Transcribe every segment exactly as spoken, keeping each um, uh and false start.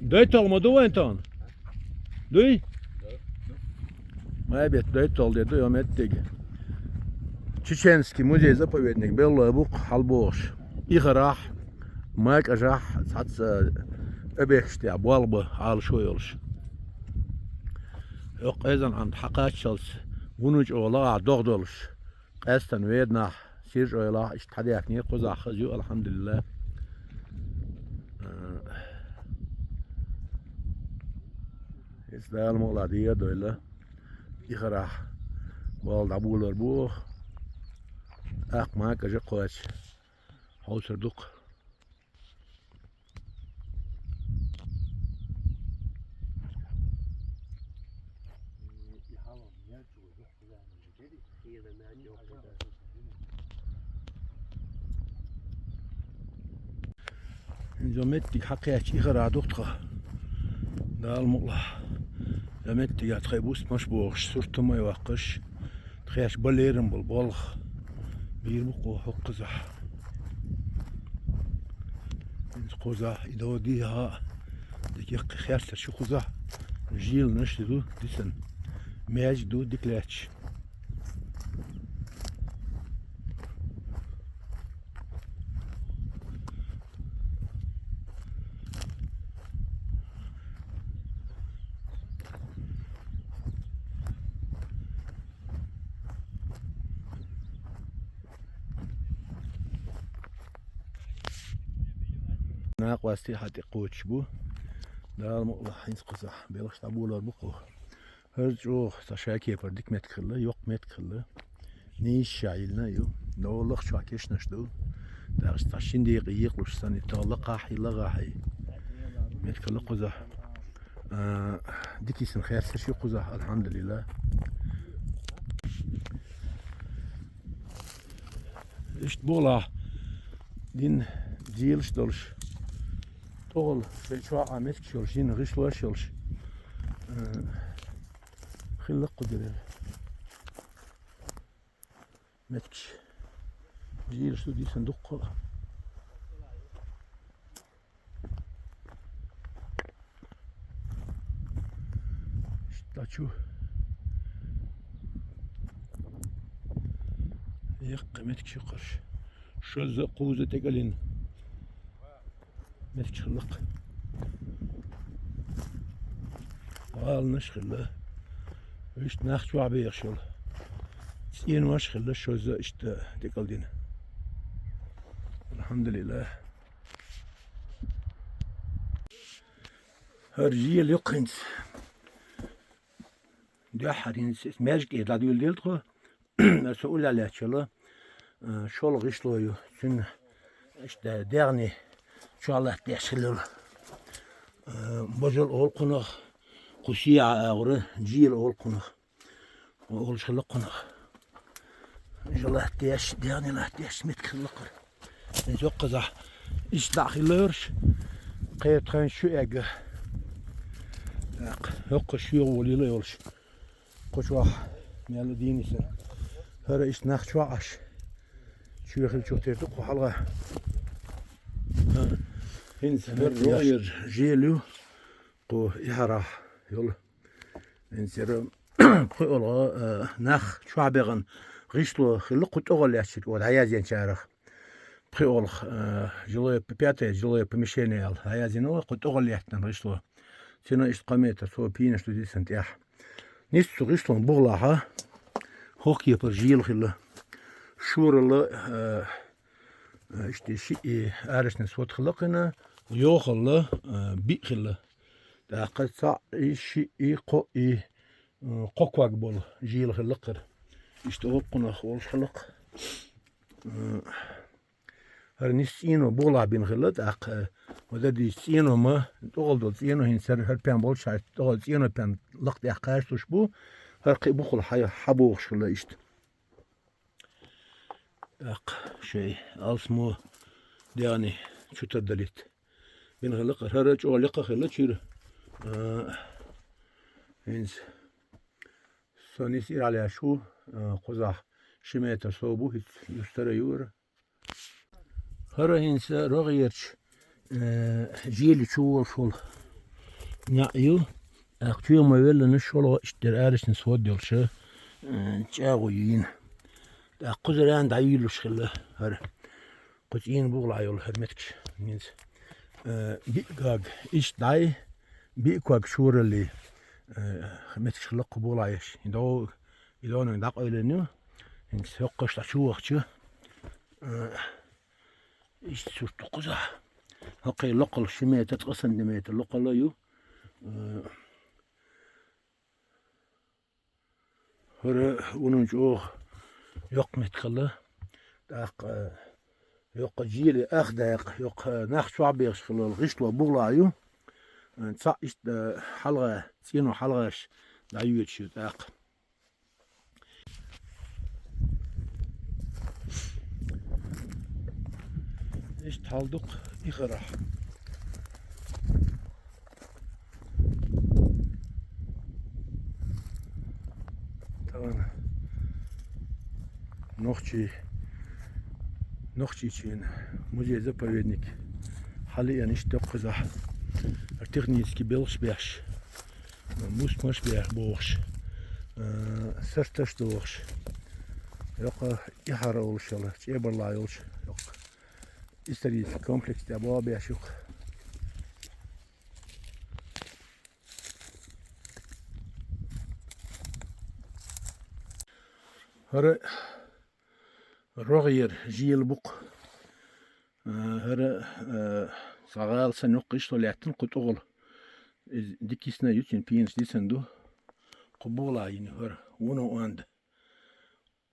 Дойтал ма ду вайн тан? Дуй? Ма бет дойтал де ду, я меттиг. Чеченский музей-заповедник белла бук хьалбохуш. Ихарахь, Макажахь, цхьацца объекташ тӀехь болх бан Ӏалашо йолуш. Йоккха эзан Ӏамда хьакхаччалц, вуно чӀогӀа лаахь догӀа долуш. Къаьстина Веданахь, Сиржойлахь, иштта хьадаьхкинера кхузахь хаза ю, алхьамдулиллах. Иза Дала мукъалахь дийр а дойла. Ихарахь болх дӀаболор бу оха. ТӀаккха Макажа кхоьчу хьовсур ду-кх. Иза меттиг хьакхаьчча, ихара ду тхан. Дала мукъалахь. Иза меттиг а тхайн бустамаш бохуш, суртамаш ваккхаш, тхаьш балерам болу болх бийр бу кху хӀокхузахь. ХӀинца кхузахь, и догӀа дийхьа, дика яккхий херцар шу кхузахь. Жийланаш ду, дисана. Маьждиг ду, дика лаьтташ. Накъостий хьан тӀе кхочуш бу. Дала мукъалахь, хӀинца кхузахь белхаш дӀаболор бу кху. ХӀара чӀогӀа цхьа шакепара дика меттиг хилла, йоккха меттиг хилла. Нийсачохь йиллина а ю. Новала лакха чохь кешнаш ду. ТӀаккха цхьа шина декъе екъалуш санна, и тахана лакхахь а, и лагахь а. Меттиг хилла кхузахь. А, дика йисина херцарш ю кхузахь, алхьамдулиллах. Иштта болахь, дина жийлаш долуш, тӀехула шайн чохь а меттигаш йолуш, йина гӀишлош йолуш, а, хилла кху дерриг. Меттигаш. Жийлаш ду дисина дуккха а. Иштта чу. Яккхий меттигаш ю кхарш. Шозза а, кхузза а тӀекӀелина. Меттигаш хилла-кх. ГӀаланаш хилла. Вуьшта нах чохь бехаш йолу. ЦӀенош хилла шозза а иштта тӀекӀелдина. Алхьамдулиллах. ХӀара жийло ю-кх хӀинца. Дуьххьара хӀинца иза маьждиге дӀадуьйладелла тхо. Аса уллехь лаьтташ йолу, а, шолгӀа гӀишло ю. Цуьнан иштта дегӀни чохь латтадеш хилла йолу. А, божал олу кхунах, кху сехьа агӀора жийло олу кхунах. Олуш хилла кхунах. Жа латтадеш, дегӀни латтадеш меттиг хилла кхара. Иза йоккхазахь иштта дӀа хилла йорш, кхера тхайна шу эгга. ТӀаккха йоккха шоьгӀа волийла йолуш. Кху чохь мел дийна санна. ХӀара иштта нах чохь Ӏаш. Чоь хилчух тера ду кху хьалха. ХӀинца хӀара рогӀера жийло ю. Кху ихьарахь йолу. ХӀинца яра пхоьалгӀа, а, нах чохь бехана гӀишло хилла кху тӀехула лаьттачу, оха дӀаяздинчарах. ПхоьалгӀа, а, жилое п-, пятое жилое помещение аьлла дӀаяздина вай, кху тӀехула лаьттина гӀишло. Цуьнан иштта кхо метр, цо пийнаш ду дисина тӀехь. Нийсса цу гӀишлон бухалахь хӀокху кепара жийло хилла. Шоралла, а, а, иштта шиъ арашнийн сот хилла кхуьнан, йохалла, а, биъ хилла. ТӀаккха цхьаъ и, шиъ и, кхоъ и, а, кхо ког болу жийло хилла кхара. Иштта олу кхунах олуш хилла-кх. А, хӀара нийсса цӀено бухалахь бина хилла, тӀаккха, а, ма дан дийца цӀено ма, тӀехула долу цӀено хӀинца хӀара, хӀара пен болчу хьаьжча, тӀехула цӀено пен лакха тӀехь кхачалуш бу, хӀара кхин бухахула хьа-, хьабохуш хилла иштта. ТӀаккха шайн алсамо дегӀни чу тардалийта. Бина хилла кхара, хӀара чӀогӀа лекха хилла чуьра. А, хӀинца со нийсса ирахь лаьтташ ву, а, кхузахь ши метр сов бу, хӀинца юстара юра. ХӀара хӀинца рогӀерчу, э, жийле чу волуш волу. неӀ ю. ТӀаккха чу ма веллана шолгӀа иштта дера арашна сод йолуша, э, чӀагӀо ю йина. ТӀаккха кхузара дӀаюьйлуш хилла хӀара. Кху цӀийнан бугӀалахь йолу хӀара меттигаш. ХӀинца, э, биъ ког, иштта дӀай, биъ ког шораллий, э, меттигаш хилла кху бугӀалахь еш. И дов, и довнаг дӀакъевлина ю. ХӀинца хӀокхуш дӀа чу вахча, э, иштта сурт ду кхузахь. ХӀокхий локхал ши метр, ткъа сантиметр локхал ю. Э, ХӀара вунан чӀогӀа йоккха меттиг хилла. ТӀаккха, э, йоккха жийла ах дакъа, йоккха нах чохь бехаш хилла гӀишло бугӀалахь ю. Э, цхьаъ иштта, э, хьалха, цӀено хьалхаш дӀайоьдуш ю тӀаккха. Иштта хьал ду-кх и хӀара. Тахана нохчий, Нохчийчоьнан музей-заповедник хьалаайина иштта кхузахь технически белхаш беш, мустамаш беш бохуш, э, сарташ дохуш, йоккха и хӀара олуш йолу, чӀебарлахь йолуш, йоккха исторический комплекс тӀе боху беш ю-кх. ХӀара рогӀера жийла бу-кх. Э, хӀара, э, цхьа гӀала санна йоккха иштта лаьттина кху тӀехула. Иза дика йисна ю, цуьнан пенаш дисина ду. Кху бугӀалахь йина хӀара, вуно онда.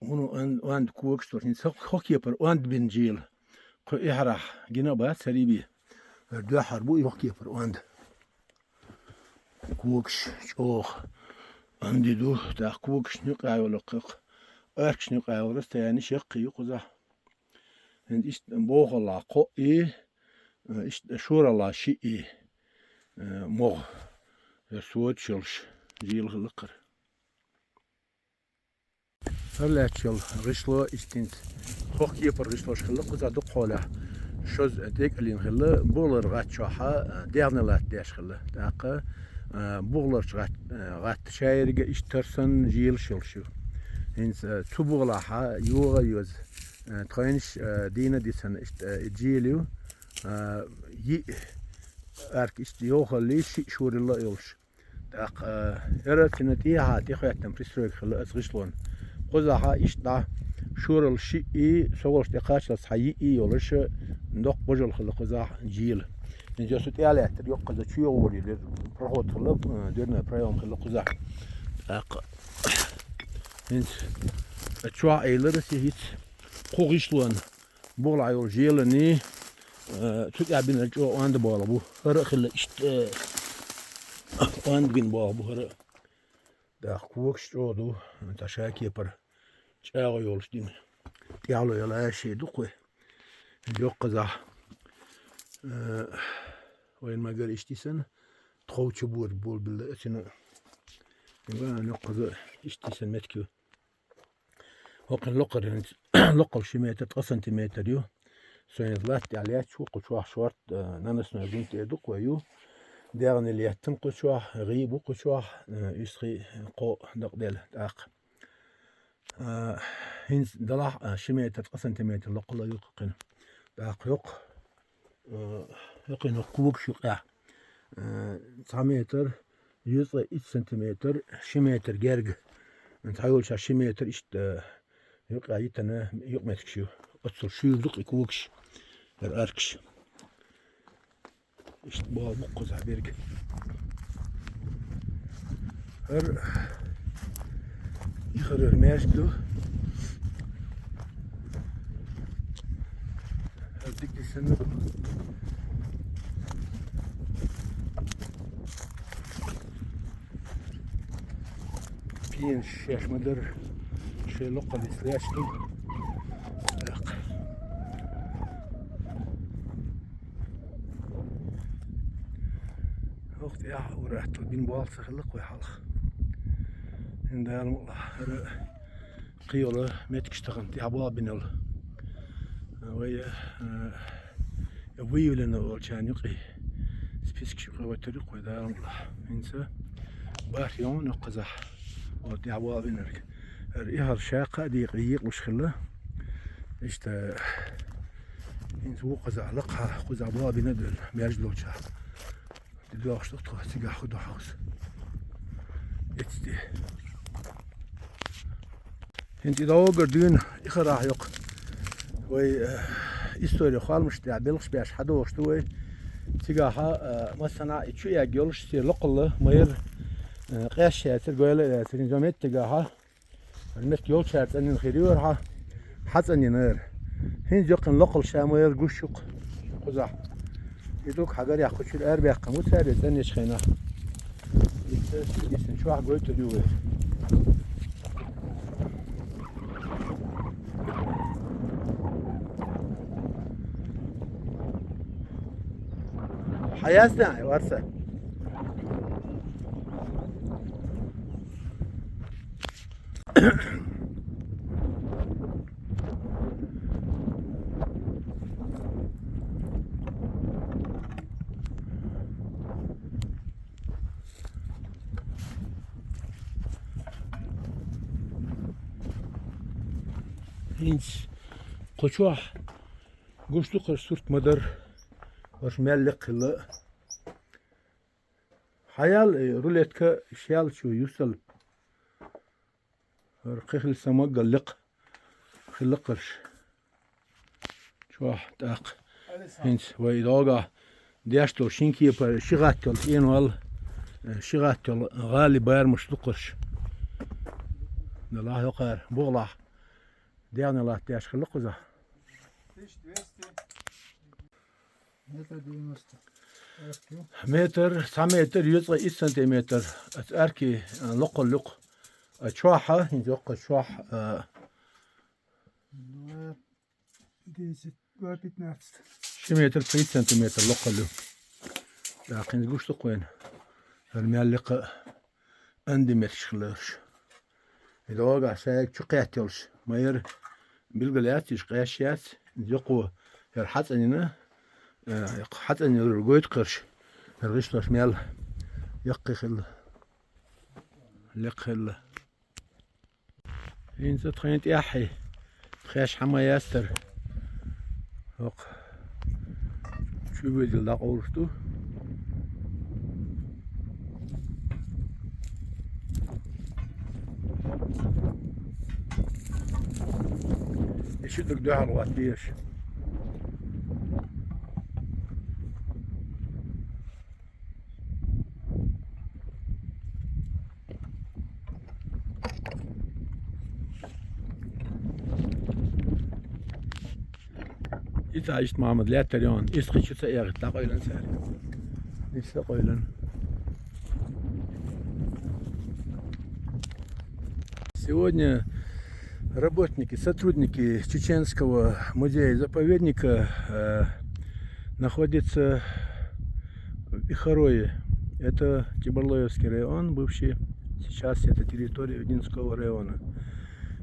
Вуно он-, онда когаш долуш, хӀинца хӀокху кепара онда бина жийла. Кху и хӀарахь гина а бац, хӀара бен. ХӀара дуьххьара бу и хӀокху кепара онда. Когаш чӀогӀа онда ду, тӀаккха когашна юкъахь йолу кху, аркашна юкъахь йолу расстояниш яккхий ю кхузахь. ХӀинца иштта бохалла кхоъ и, иштта шоралла шиъ и, э, могӀа. ХӀара содаш йолуш жийла хилла-кх хӀара. ХӀара лаьтташ йолу гӀишло иштта хӀинца хӀокху кепара гӀишлош хилла кхузахь дукхахьолехь. Шозза декъалийна хилла, бугӀалара гӀатта чохь, а, дегӀна латта деш хилла. ТӀаккха, а, бугӀаларчу гӀат-, а, гӀатта шайеррига иштта тара санна жийлаш йолуш ю. ХӀинца, а, цу бугӀалахь йогӀу а йоза, а, тхойнаш, а, дийна а дисина иштта, а, и жийла ю, а, йиъ арка иштта йохаллий, шиъ шорилла а йолуш. ТӀаккха, э, хӀара цуьнан тӀехьа тӀехӀоьттина пристройка хилла оцу гӀишлонан. Кхузахь иштта дӀа шоралла шиъ и, со волчу тӀе кхаччалц цхьа йиъ и йолуш, доккха божал хилла кхузахь жийла. ХӀинца со тӀе а лаьттара, йоккхаза чоьгӀур йилира, проход хилла, э, дверной проём хилла кхузахь. ТӀаккха хӀинца чохь Ӏийлара сихица кху гӀишлонан. БугӀалахь йолу желани, э, цу тӀехь бинарг чӀогӀа онда болу бу. ХӀара а хилла иштта, э, онда бина болу бу хӀара а. ТӀаккха когаш чӀогӀа ду, цхьа шакепара чӀагӀо йолуш дина. ТӀехьало яла шен ду кхуьй. Йоккхазахь, э, вайн магар иштта йисана, тхов чу бора болабелла а цуьнан. Йоккхаза иштта йисана меттиг ю. ХӀокхуьнан локхара, локхал ши метр, ткъа сантиметр ю. Со хӀинца латта тӀехь лаьтташ ву, кху чохь шорта, э, нанасной грунт эр ду-кх вай ю. ДегӀна леттина кху чохь, гӀий бу кху чохь, э, уьстагӀий кхоъ дакъаделла тӀаккха. Э, хӀинца делахь а ши метр, ткъа сантиметр локхал а ю кхуьнан. ТӀаккха йоккха, э, йоккхуьнан когаш юкъахь. Э, цхьа метр, юьзткъе итт сантиметр, ши метр герга. Цхьа йолчохь ши метр иштта, э, юкъа йитина юкъаметтигаш ю. Оццул шуьйра ду-кх и когаш, хӀара аркаш. Иштта болу бу-кх кхузахь берг. ХӀара и хӀара маьждиг ду. ХӀара дика санна ду. Пенаш шаьш ма дара, шайн локхаллица лаьтташ ду. Экх. ХӀокху тӀехь ур-атталла бина болх ца хилла-кх вай хьалха. ХӀинца Дала мукъалахь, хӀара кхин йолу меттигаш тахана тӀехь болх бина йолу. Вай, э, выявлено волчарна юкъе Список чу кхы вайтари кхой Дала мукъ лахь. ХӀинца бархӀ йогӀун йоккхазахь. Вот я вал винарг. ХӀара и хӀара шаккха а декъа йекъуш хилла. Иштта хӀинца вукхазахь лакха кхузахь бал бина дол мержа долча. Ди доахуш тхо цигахь хӀу дохьуз. Эцди. ХӀинца и догар дуьйна и харахь йоккха. Вай, э, истори халмаш тӀехь белхаш беш хьадогӀуш ду вай. Цигахьа, э, массанхьа и чу эг йолуш се локхалла майра, э, къеш яцар, гойла а яцар, хӀинца меттигахьа. Меттиг йолчара цӀаннина хир ю хьа. Хьа цӀаннина ара. ХӀинца йоккхина локхалла ша майра гуш ю кхузахь. И дог хьагарехь кхучуьра арабаьккхина ву цара цӀаннечу хенахь. Иштта, иштта чохь гойтур ю вай. Хьаязда, варса. ХӀинца кху чохь гуш ду кхара сурт ма дара, ваш мел лекха хилла. Хьаял, э, рулетка шел чу юсал. ХӀара кхин хилла сан маггал лекха хилла кхарш. Чохь тӀаккха. ХӀинца вай догахь деш долу шин кепара ши гӀат йолу цӀенвал, э, ши гӀат йолу гӀали барамаш ду кхарш. Далахь йокхара, бухалахь. Дегна латта деш хилла кхузахь. Метр девяносто. Метр, цхьа метр, юьцкъа исс сантиметр. Аца арки, а, локхал юкъ. А чохьа, хӀинца йоккха чохь, а, два десять, два пятнадцать. Ши метр тридцать сантиметр локхал ю. ТӀаккха хӀинца гуш ду кхойна. ХӀара мел лекха. Анди меттигаш хилла уьш. И догахь шайга чу кхетта йолуш. Майра билгал яц, уьш къеш яц. Йокхо хӀара хьацӀанина, э, хьацӀанина гойту кхарш. ХӀара гӀишлош мел яккхий хилла. Лекха хилла. ХӀинца тхайна тӀаьххье. Тхеш хьама ястар. ХӀокху чу везил дӀакъовлуш ду. И ши даг дуьхьал ват дезаш. Ица иштта, Мухьаммад, лаьттара йогӀун, иштта кхин чу ца эгӀийта, дӀакъойлан цара. Иштта къойлан. Сегодня работники, сотрудники Чеченского музея-заповедника, э, находятся в Ихорое. Это Тибарлоевский район, бывший. Сейчас это территория Удинского района.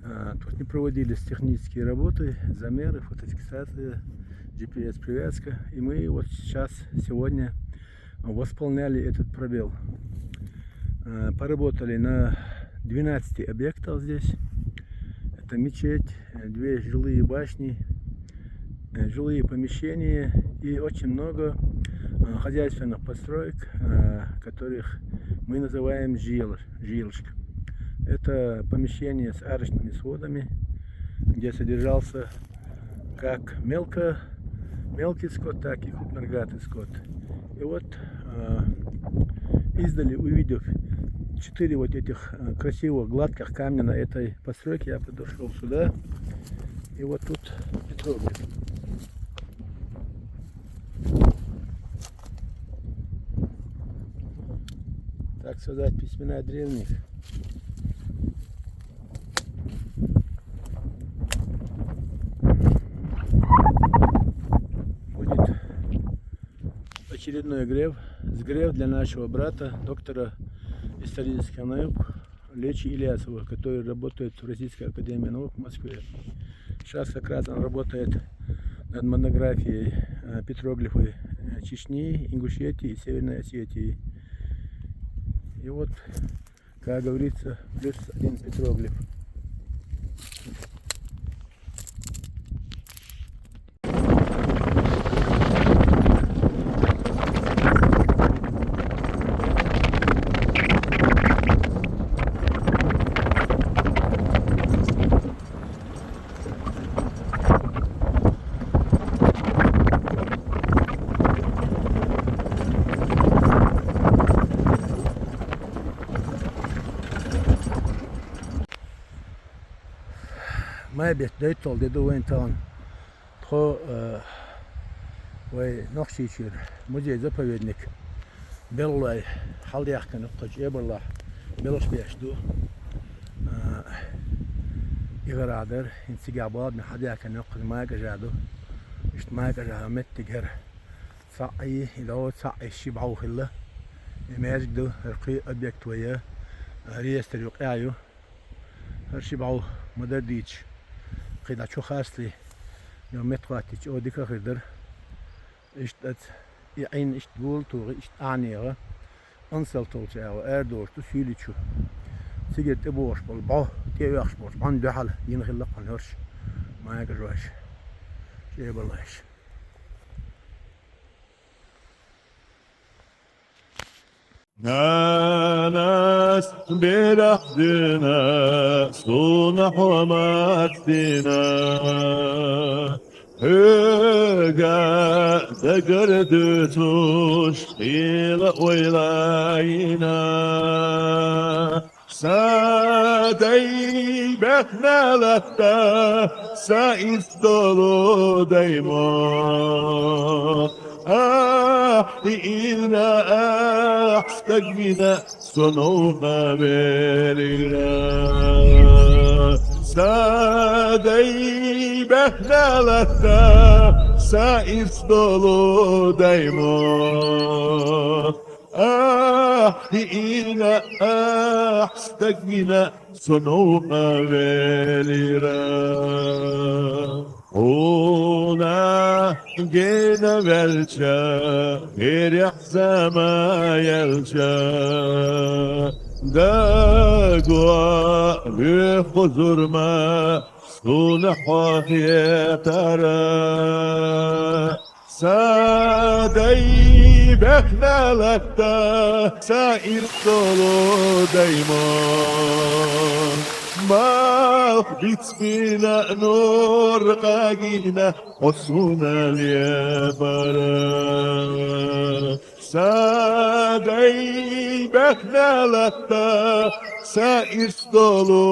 Э, тут не проводились технические работы, замеры, фотофиксация, G P S-привязка. И мы вот сейчас, сегодня восполняли этот пробел. Э, поработали на двенадцати объектах здесь. Это мечеть, э, две жилые башни, э, жилые помещения и очень много, э, хозяйственных построек, э, которых мы называем жил-, жилышка. Это помещение с арочными сводами, где содержался как мелко-, мелкий скот, так и крупнорогатый скот. И вот, э, издали увидев четыре вот этих, э, красивых гладких камня на этой постройке, я подошёл сюда. И вот тут петроглиф. Так сказать, письмена древних. Будет очередной грев, сгрев для нашего брата, доктора исторических наук Лечи Ильясова, который работает в Российской академии наук в Москве. Сейчас как раз он работает над монографией, э, петроглифы э, Чечни, Ингушетии и Северной Осетии. И вот, как говорится, плюс один петроглиф. Май бетт дойтал де ду вайн тахан. Тхо, э, вай Нохчийчура музей-заповедник белгалой хьалдаьхкина кхача эбарлахь белгалбеш ду. Э, игӀара дар, хӀинца цига баьлла хьалдаьхкина кхача майкъажа ду. Иштта майкъажа меттигара цхьаъ и, и ло цхьаъ и ши бӀов хилла. И маьждиг ду, хӀара кхы объект вай, э, реестр юкъе ю. ХӀара ши бӀов ма дарра дийцача, кхы дӀа чу хастале, йо метта хаттача, о, дика хир дара. Иштта аца, и Ӏийна иштта гултугӀи, иштта Ӏанега, ансалтолча агӀо, арадолуш ду суьйли чу. Цигара тӀебогӀуш болу бӀо, тӀеоьхуш болчу бӀон дуьхьал йина хилла кхунна хӀорш, майкъажош, чӀебаллаш. Нанас берах дина, суна хьо мацдина. Хьоьга дагар дуьтуш, хила ойла йина. Сан дай баьхна латта, сан ирс долу даймохк. Ахь диъна, ахь стагвина, со новкъа велира. Сан дай баьхна латта, сан ирс долу даймохк. Ахь диъна, ахь стагвина, со новкъа велира. Хьуна гена ваьлча, хӀирехь зама яьлча, дагахь хӀуьхху зурма суна хьо хетара. Сан дай баьхна латта, сан ирс долу даймохк. Малх бицбина, нур къагийна, хьо суна лепара. Сан дай баьхна латта, сан ирс долу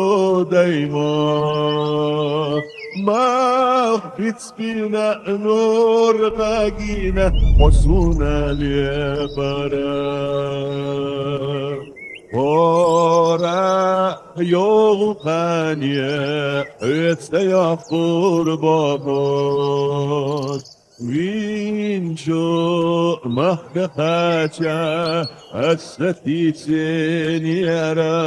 даймохк. Малх бицбина, нур къагийна, хьо суна лепара. ХӀора йогӀу кхане, хьоьца йоккхур бохург. Винчу махка кхача аса тийсинера.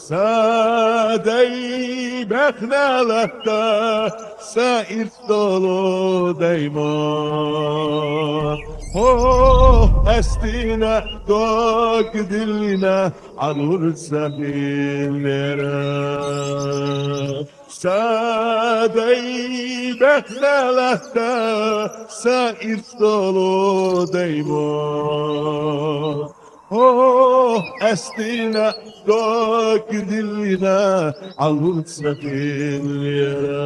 Сан дай баьхна латта, сан ирс долу даймохк. Хьо къаьстина, дог диллина, Ӏалур ца хиллера. Сан дай баьхна латта, сан ирс долу даймохк. Хьо къаьстина, дог диллина, Ӏалур ца хиллера.